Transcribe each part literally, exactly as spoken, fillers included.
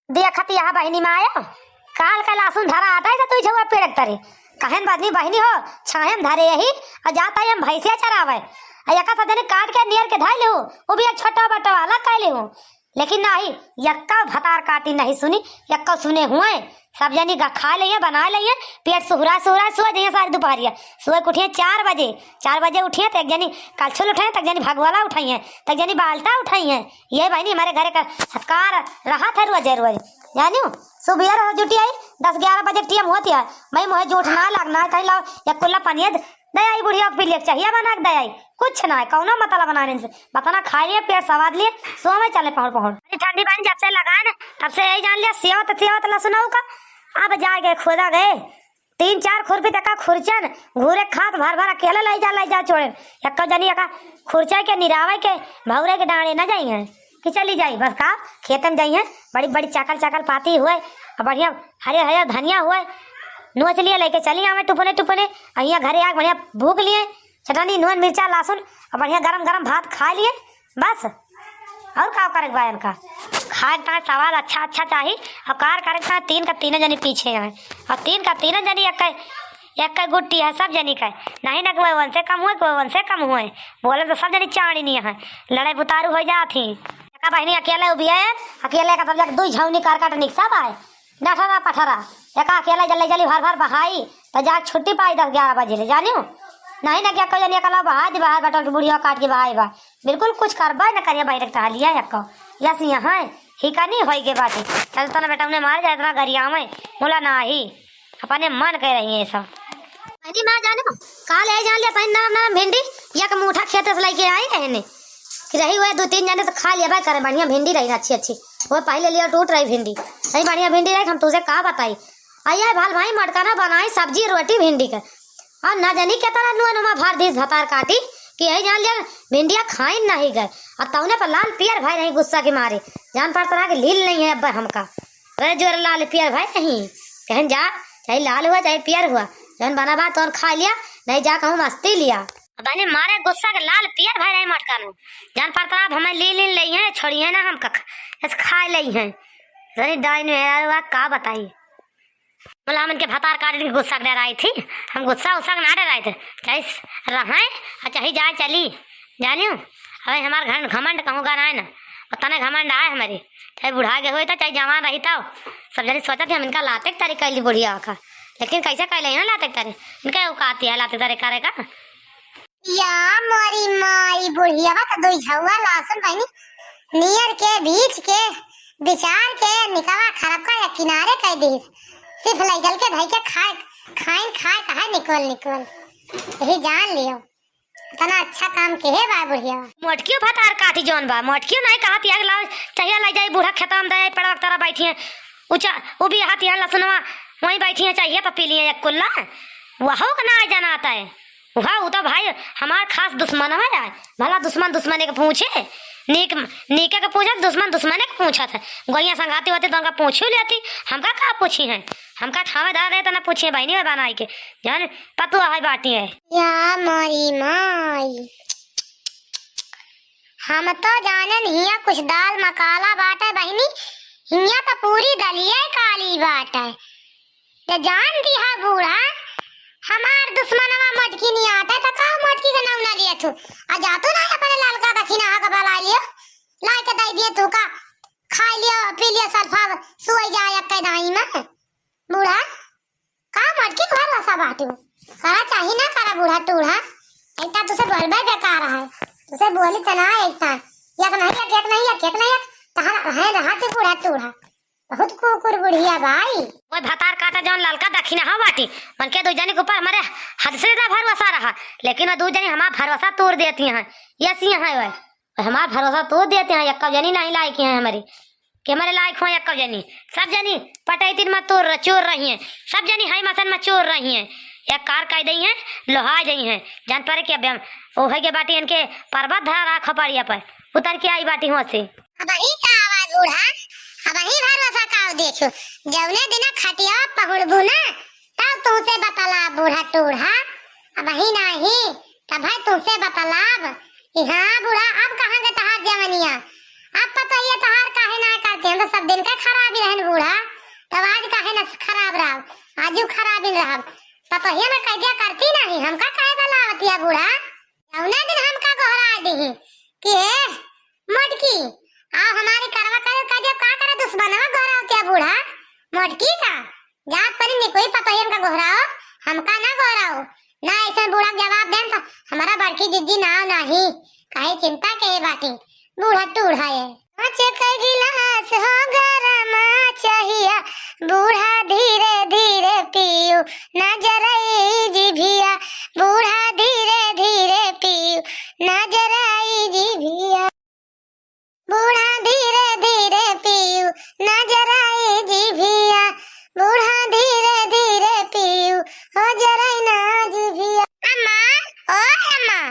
देखत यहाँ बहिनी माया, काल का लासुन धरा आटा है तो तू झउआ पेड़ के तरे। कहेन बदनी बहिनी हो, छाहे में धरे यही, और जाता है हम भैंसिया चरावे। और यका सब जनी काट के नियर के धइ लेहू, वो भी एक छोटा बटवा अलग कइ लेहू। लेकिन नाही, यक्का भतार काटी नहीं सुनी, यक्का सुने हुए। सब जनी ग-, खा लइहें, बना लइहें, पेट सुहरा सुहरा सुआ जइहें सारी दुपहरिया। सुबह के उठिहें चार बजे, चार बजे उठिहें तो एक जनी कलछुल उठाइहें, तो एक जनी भगवाला उठाइहें, तो एक जनी बाल्टा उठाइहें। ये बहिनी हमारे घरे का संस्कार रहत है रोजे रोज, जानियो। सुबह रहो जुटी आई, दस ग्यारह बजे के टीम होती है, भाई मोहे जूठ ना लगना है, कहीं लाओ या कुल्ला पनिया दे आई बुढ़िया के पी लेके चाहिए बना के दे आई। कुछ ना है, कौनो मतलब बना नहीं से। बतना खाए लिए, पेट सवाद लिए, सो में चले पहुड़ पहुड़। अरे ठंडी पानी जब से लगाए ना, तब से यही जान लिया, सेवत सेवत लसुनऊ का। अब जाए गए, खोदा गए, तीन चार खुरपी तक का खुरचन, घूरे खात भर भर अकेले लै जा, लै जा छोड़े। यक्को जनी यका खुरचा के निरावे के भौरे के डांड़े न जाई हैं। कि चली जाई, बस का खेत में जाई हैं, बड़ी बड़ी चाकल चाकल पाती हुए, और बढ़िया हरे हरे धनिया हुए, नोच लिए लेके चली आवे टुपने टुपने, और यहाँ घरे आके बढ़िया भूख लिए, चटनी, नून, मिर्चा, लहसुन, और बढ़िया गरम गरम भात खा लिए, बस। और का करे के बा इनका? खाए के ताईं सवाद अच्छा अच्छा चाही, और कार करे के ताईं तीन का तीनों जनी पीछे हैं, और तीन का तीनों जनी एक एक गुट्टी है सब जनी का। नहीं ना कि वह उनसे कम हुए, कि वह उनसे कम हुए, बोले तो सब जनी चाँड़ी नहीं है, लड़ाई बुतारू हो जात ही। एका बहिनी अकेले उबिया है, अकेले का तब जाके दुई झौनी कार काट निकसा बा, डठरा पठरा। एका अकेले जल्दी जल्दी भर भर बहाई, तो जाके छुट्टी पाई दस ग्यारह बजे ले, जानियो। नहीं ना कि एक्को जनी एकला बहाई दी, बाहर बैठल के बुढ़िया काट के बहाई बा। बिल्कुल कुछ करबा न करिया, बैठ के टहलिया एक्को। यस यहाँ है, ही का नहीं होई के बाटे। चल तना बेटा उन्हें मार जाए, इतना गरियावे, बोला नाही। अपने मन कह रही है सब। अरे माँ जाने को, काल है जान लिया, पहन नरम नरम भिंडी, या के मुठा खेत से लेके आई रहने। कि रही हुए दो तीन जने तो खा लिया भाई, करे बढ़िया भिंडी रही अच्छी अच्छी। वो पहले लिया टूट रही भिंडी, सही बढ़िया भिंडी रही, हम तुझे का बताई। अये भाल भाई मटका ना बनाई, सब्जी रोटी भिंडी के। और ना जानी के तरह नुआ नुमा भर दीस भतार काटी, कि यही जान लिया भिंडिया खाइन नहीं गए। और तौने पर लाल पियर भाई रही गुस्सा के मारे, जान पड़त रहा कि लील नहीं है अब हमका। अरे जोर लाल पियर भाई नहीं, कहेन जा, चाहे लाल हुआ चाहे पियर हुआ, जौन बना बा तौन खा लिया, नहीं जा कहूँ मस्ती लिया। अब बहनी मारे गुस्सा के लाल पियर भाई रही मटका नु, जान पड़त रहा अब हमें लील लील लई है, छोड़िए ना हम कख, इस खाए लई है। जनी डाइन में यार हुआ का बताई। बोला हम इनके भतार काट इनके गुस्सा के डराई थी, हम गुस्सा उस्सा के ना डराई थे, चाहे स-, रहें और चाहे जाए चली, जानियो। अबे हमार घन-, घमंड कहूँ का ना है ना, और तने घमंड आए हमारे, चाहे बुढ़ा गए हुए तो चाहे जवान रही तो, सब जनी सोचत ही हम इनका लाते के तारी कैली बुढ़िया का, लेकिन कैसे कैले ही ना लाते के तारी, इनका औकात है लाते के तारी करे का। या मोरी माई, बुढ़ियावा तो दुई झउआ लहसुन बहिनी नियर के, बीछ के, बिचार के, निकवा खरब का या किनारे कह दीस। सिर्फ लैजल के धई के खाए, खाइन खाए कहे निकोल निकोल। यही जान लियो, इतना अच्छा काम केहे बा बुढ़ियावा। मोटकियो भतार काटी जौन बा, मोटकियो नहीं कहत या लाओ, चाहिए लै जाई बूढ़ा खेतवा में दे आई, पेड़वा के तरह बैठी है। उचा, वो भी हाथ यहाँ लसुनवा, वहीं बैठी है, चाहिए तो पी लिए एक कुल्ला। वहू का ना जाना आता है। वह, वो तो भाई हमार खास दुश्मन है यार। भला दुश्मन दुश्मने के पूछे, नीक, नीके के पूछे, दुश्मन दुश्मने के पूछत है। गोइयाँ संगाती होती तो उनका पूछी लेती, हमका का पूछी है? हमका ठावे दार रहे तो ना पूछी है बहनी में बनाई के, जान पतुआ है बाटी है। या मोरी माई, हम तो जानन हिया कुछ दाल मकाला बाटे बहिनी, हिया तो पूरी दलिया काली बाटे। जे जान दिहा बूढ़ा, हमार दुश्मनवा मोटकी नहीं आटे, तो का मोटकी के नाम ना लिए तू? आ जा तू ना अपने ललका दखिनहा का बला लियो, ला के दे दिए तू का, खा लियो, पी लियो, सल्फा सोई जाए अक्के दाई में। बूढ़ा, का मोटकी के भरोसा बाटे? करा चाही ना करा बूढ़ा टूढ़ा, एक तो तुसे बोलबे बेकार है, तुसे बोली तना एक ता, एक नहीं एक, एक नहीं एक, एक नहीं एक, तहार है रहा के बूढ़ा टूढ़ा। बहुत कुकुर बुढ़िया बाई। ओए भतार काटा जौन ललका दखिनहा बाटी, उनके दू जने के ऊपर हमारे हद से ज्यादा भरोसा रहा, लेकिन वो दू जने हमारा भरोसा तोड़ देती हैं। ये सी हैं ओए, हमारा भरोसा तोड़ देती हैं। यक्का जनी नहीं लायक हैं हमारी, के हमारे लायक हो यक्का जनी। सब जनी पटैतिन में तोड़ र-, चोर रही हैं, सब जनी हाई मसन में चोर रही हैं। एक कार कह दई हैं, लोहा दई हैं, जान पड़े कि अब हम ओहे के बाटी इनके पर्वत धरा रहा खोपड़िया पर उतर के आई बाटी हुआ से। अबही का आवाज बूढ़ा, अबही भरोसा का देखो, जौने दिना खटिया पहुड़बू ना, तब तुमसे बतला बूढ़ा टूढ़ा, अबही नाही, तब है तुमसे बतलाब। कि हाँ बूढ़ा, अब कहाँ के तहार जवनिया, अब पतोहिया तहार काहे ना कर हम तो सब दिन का खराब ही रहन बूढ़ा, तब आज काहे न खराब रहब, आजू खराब ही रहब। पतोहिया ना कह दिया करती नहीं, हमका काहे बलावतिया बूढ़ा? जौना दिन हमका गोहरा दीही कि ए मोटकी, आ हमारी करवा करे, कह दिया का करे दुश्मनवा गोहरावतिया बूढ़ा? मोटकी का? जात परी निकोई पतोहियन का गोहराओ, हमका ना गोहराओ। ना ऐसन बूढ़ा के जवाब देन तो हमारा बड़की जिज्जी नाव नाही, काहे चिंता के बाटी, बूढ़ा टूढ़ा है। कांच के गिलास हो गरमा चाहिया, बूढ़ा धीरे धीरे पीऊ, ना जरई जिभिया, बूढ़ा धीरे धीरे पीऊ, ना जरई जिभिया। बूढ़ा धीरे धीरे पीऊ, ना जराई जिभिया। बूढ़ा धीरे धीरे पीऊ, हो जराई ना जिभिया। अम्मा, ओ अम्मा,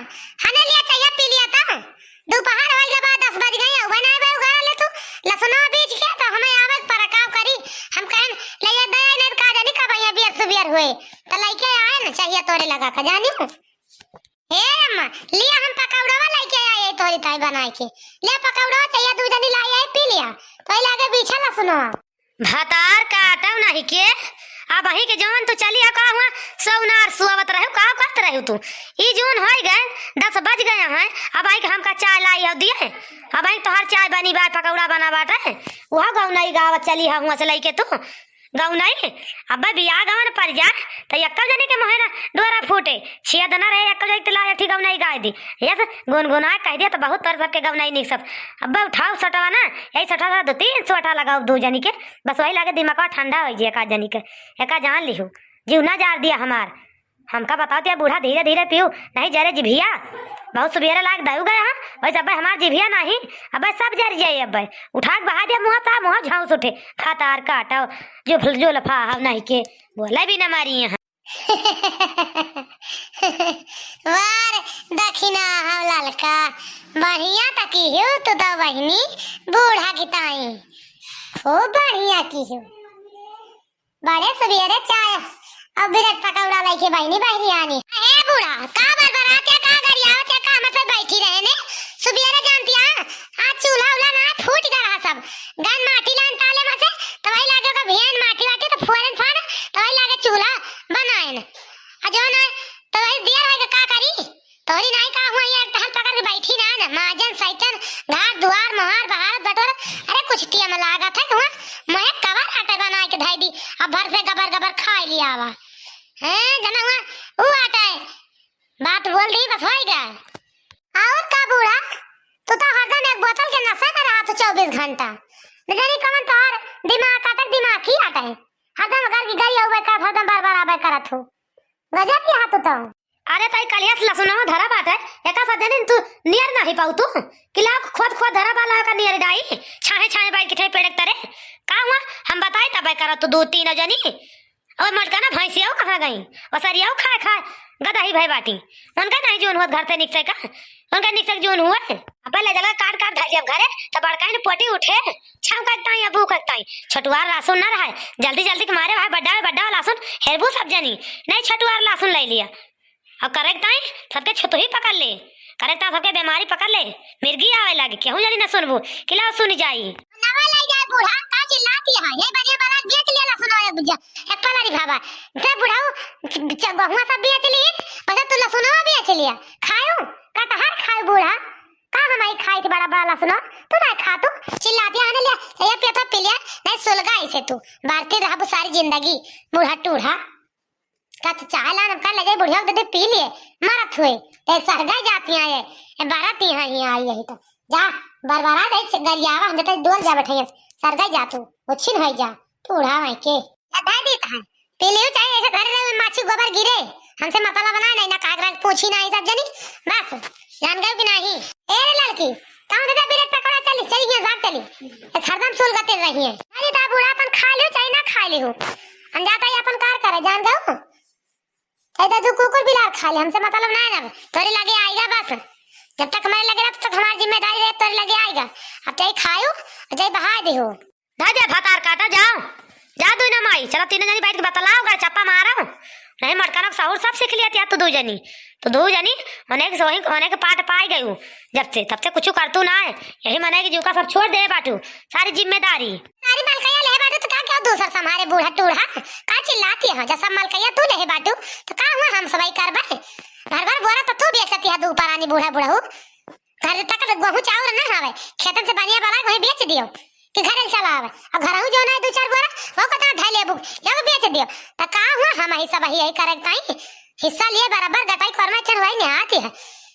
हने लिया चाहिया पी लिया था। दोपहर हो गया बा, दस बज गए, उबे ना बे उगारा ले तू। लसुनवा बीज के तो हमें आवे के परा काव करी। हम कहन ले ये दया नहीं का जानी कब यहाँ बियर सुबियर हुए। तो लइके आए ना चाहिया तोरे लगा का जानी हूँ। हे अम्मा, लिया हम पकौड़वा लइके आए तोरी ताई बनाए के। ले पकौड़वा चाहिए, दू जनी लाई आई पी लिया। तो लागे बीछा लसुनवा। भतार काटव नहीं के, अबही के जवन तू चली हो का हुआ, सौनार सुअवत रहू, का करत रहू तू? ई जून होई गए, दस बज गए हैं, अबही के हमका चाय लाई हो दिए। अबही तोहर चाय बनी बा, पकौड़ा बना बाटे, वह गौनई गावत चली हो हुआ से लइके तू। गौनई, अब्बे बियाह गवन पर जा, त एक्कौ जनी के मोहे ना डोरा फूटे, छिया दना रहे एक्कौ जनी त ला अठी गौनई गाय दी। यस, गुनगुना कह दिया त बहुत तोर सबके गौनई निक सब। अब्बे उठाओ सटवा ना, यही सटवा दो तीन सौ अठा लगाओ दो जनी के, बस वही लागे दिमागवा ठंडा होइ जे एका जनी के, एका जान लिहू। जीव ना जार दिया हमार। हमका बताओ तो या बूढ़ा धीरे धीरे पीऊ, नहीं जरे जिभिया। बहुत सुबेरे लाग दऊ गए हैं, वैसे अब्बे हमार जिभिया नहीं, अब्बे सब जर जाए अब्बे। उठा के बहा दिया मुँह ता, मुँह झाँस उठे। खतार काटो, जो फल-, जो लफा हाव नहीं के, बोले भी न मारी यहाँ। वार दखिना हाव ललका, बढ़िया त की हो तू तो बहिनी, बूढ़ा की ताई। खूब बढ़िया की हो। बड़े सुबेरे चाय और ब्रेड पकौड़ा लइके बहिनी बहरी आनी। ए बूढ़ा, का बरबरात या, का गरियावत या, का मतलब बैठी रहे ने? सुबेरे जानती है, आज चूल्हा उल्हा ना फूट गया रहा सब। गन माटी लान ताले में से, तो वही लागे का भियान माटी वाटी तो फोरन फान, तो वही लागे चूल्हा बनाएन। आ जो ना, तो वही दिया रहेगा का करी? तोहरी नाई का हुआ, ये टहल पकड़ के बैठी ना, ना, माजन, सैतन, घर, दुआर, मोहार, बहारत, बटोर, अरे, कुछ टिया में लागत है, हुआ, मैं कवर आटे बना के धई दी, अब भर से गबर, गबर खाई लिया आवा। हैं, जना हुआ, ऊ आटे, बात बोल दी, बस होई गए। और का बूढ़ा, तू तो हरदम एक बोतल के नशा में रहा तू चउबीस घंटा, न जानी कवन तोहर दिमाग काटक दिमाग की आटे, हरदम घर की गरी अउबे करत, हरदम बार बार आबे करत हो, गजब की हाथ तो। अरे ताई, कलिया से लसुनवा धरा बाटे, एका सब जने तू नियर नाही पाऊ तू, कि लाओ खोद खोद धरा बा, लाओ का नियर डाई, छाहे छाहे बैठ के ठे पेड़क तरे। का हुआ? हम बताई तब करा तू दू तीन जनी। और मोटका ना भैंसिया कहाँ गई? बसरिया खाए खाए गदही भई बाटी। उनका नहीं जून हुआ घर से निकसे का, उनका निकसे जून हुआ। अब ले जला काट काट धर जब घरे, तो बड़का ही पोटी उठे, छाव का ताई, अबू का ताई। छोटुआर लहसुन ना रहा, जल्दी जल्दी के मारे भाई बड्डा में बड्डा लहसुन हेरबू सब जनी, नहीं छोटुआर लहसुन ले लिया। और करेक ताई सबके छुतही पकड़ ले। करेक ताई सबके बीमारी पकड़ ले। मिर्गी आवे लागे, केहू जल्दी न सुनबू। कि लाओ सुन जाई। नवा ले जाए बूढ़ा, का चिल्लाती है? ये बढ़िया बड़ा बेच लिया लहसुन वाला बुझा। एक पलारी भावा। ते बुढ़ाऊ, च-, च-, गहुआ सब बेच ली, बस तू लहसुनवा बेच लिया। खायो, कटहर खायो बूढ़ा। का हम आई खाई थी बड़ा बड़ा लहसुन? तू ना खा तू। चिल्लाती आने लिया, ये पिया तो पी लिया, नहीं सुलगा इसे तू। बारती रहबू सारी जिंदगी, बूढ़ा टूढ़ा। का तो चाय लान, हम कह ले जाए बुढ़िया को दे दे, पी लिए, मरत हुए। ए, सरगाई जाती हैं ये, ए, बाराती हैं, यहाँ आई यही तो। जा, बरबरा दे, गरियावा, हम जते डोल जा बैठे हैं, सरगाई जा तू, उछिन होई जा, तू उड़ा वहीं के। या दे दी तो है, पी लियो चाहे ऐसे धरे रहे, माछी गोबर गिरे, हमसे मतलब बनाए नहीं, ना काग रंग पूछी ना, ये सब जनी, बस, जान गए कि नहीं? ए रे लड़की, कहाँ दे दे ब्रेड पकौड़ा, चली, चली गया, साथ चली। ए, हरदम सुलगते रही है। अरे दा बूढ़ा अपन खा लियो, चाहे ना खा लियो। हम जाता ही अपन कार करे, जान गयो? चाहे तो तू कुकुर बिलार खा ले, हमसे मतलब ना है ना। तोरे लगे आएगा बस। जब तक हमारे लगे रहा, तब तक हमारी जिम्मेदारी रहे, तोरे लगे आएगा। अब चाहे खायो, चाहे बहा दे हो। धा दे भतार काटा, जाओ। जा दुई ना माई, चलो तीनों जनी बैठ के बतलाओ, अगर चप्पा मारो। नहीं, मलकाना क सहूर सब सीख लिया तिया तू दू जनी। तो दू जनी होने के, वहीं होने के पाट पाई गयू। जब से, तब से कुछ करतू ना है। यही मने कि जीव का सब छोड़ दे बाटू, सारी जिम्मेदारी। सारी मलकैया ले बाटू तो का, क्या दूसर संभारे बूढ़ा टूढ़ा? का चिल्लाती है? जब सब मलकैया तू ले बाटू तो का हुआ हम सबई करबे? भर भर बोरा तो तू बेचती है, दू परानी बूढ़ा बूढ़ऊ। घर तक तो गेहूं चाउर ना हवे, खेतन से बनिया बला वही बेच दियो कि घरे चला आवे। अब घरहू जो ना है दू चार बोरा, वो कतना धै लेबू, या वो बेच दियो। त का हुआ, हम ही सब ही यही करे ताई हिस्सा लिए बराबर गटाई कोरमा चढ़वाई ने आती है।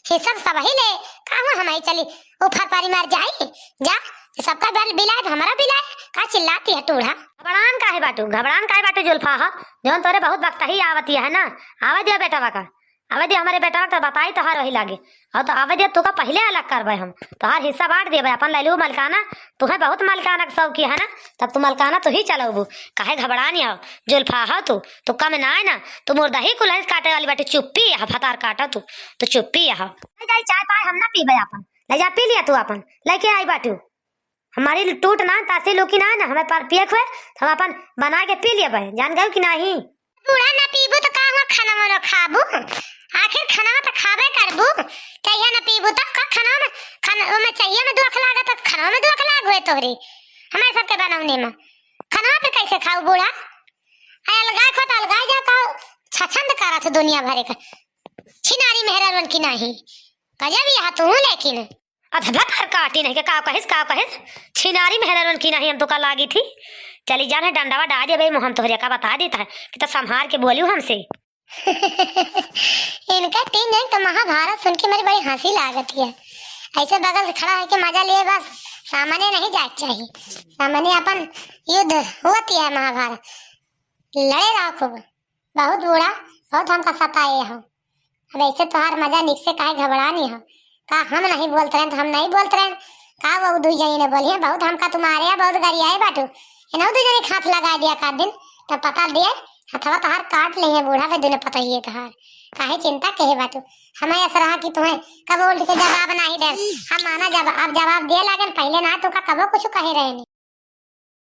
हिस्सा सब ही ले, का हुआ, हम ही चली ऊपर पारी मार जाई। जा, सबका बल बिलाए, हमरा बिलाए, का चिल्लाती है टूढ़ा? घबड़ान काहे बाटू, घबड़ान काहे बाटू जुल्फा ह? जौन तोरे बहुत वक्त ही आवती है ना, आवे दियो बेटवा का। आवे दे हमरे बेटवा के, तो बताई तोहार वही लागे। और तो आवे दे, तू का पहिले अलग करबे हम। तोहार हिस्सा बांट देबे, अपन ले लू मलकाना। तुहे बहुत मलकाना के शौकी है ना, तब तू मलकाना तू ही चलौबू। काहे घबड़ानी हो? जुल्फा हो तू, तू कम ना है ना। तू मुर्दा ही कुल्हैस काटे वाली बाटी, चुप्पी है, भतार काटा तू, तू चुप्पी है। ले जाई चाय पाय हम ना पीबे अपन। ले जा पी लिया तू अपन, लेके आई बाटू। हमारी टूट ना, तासी लुकी ना, ना हमें पर पिए खुए, तो हम अपन बना के पी लेबे, जान गयो कि नाही? बूढ़ा ना पीबू तो का हुआ, खाना वाना खाबू? आखिर खाना तो खाबे करबू। चाहिए ना पीबू तो का खाना में, खाना में चाहिए में दुख लागे तो खाना में दुख लाग हुए तोहरी। हमारे सबके बनौने में खाना पे कैसे खाऊ बूढ़ा? आ अलगाए खो तो अलगाए जा, का छछंद करत दुनिया भरे का। छिनारी मेहरारुन की नाही। गजब यहाँ तू लेकिन। अधबतर काटी नहीं के, का कहिस, का कहिस? छिनारी मेहरारुन की नहीं हम तो का लागी थी। चली जान है डंडावा डाल दे भाई, मुँह हम तोहरे का बता देता है कि तो संभार के बोलियो हमसे। इनका तीन जन का महाभारत सुन के मेरी बड़ी हंसी लागत है। ऐसे बगल से खड़ा है कि मजा लिए बस, सामने नहीं जाए के चाहिए। सामने अपन युद्ध होती है महाभारत, लड़े रहो खूब। बहुत बूढ़ा, बहुत हमका सताए हो। अब ऐसे तोहार मजा निक से काहे घबरानी हो? का हम नहीं बोलत रहन तो हम नहीं बोलत रहन? का वो दुई जनी ने बोली है, बहुत हमका तुम्हारे यहाँ बहुत गरियाए बाटू। इन्हों दुई जनी हाथ लगा दिया का दिन, तब पता दिए, हथवा तोहार काट ले है बूढ़ा पे दुने पतइए तोहार। काहे चिंता कहे बाटू? हमें ऐसा रहा कि तुम्हें कब उल्ट के जवाब नहीं दे। हम माना जब, अब जवाब दिए लागन, पहले ना तुमका कबो कुछ कहे रहे नहीं।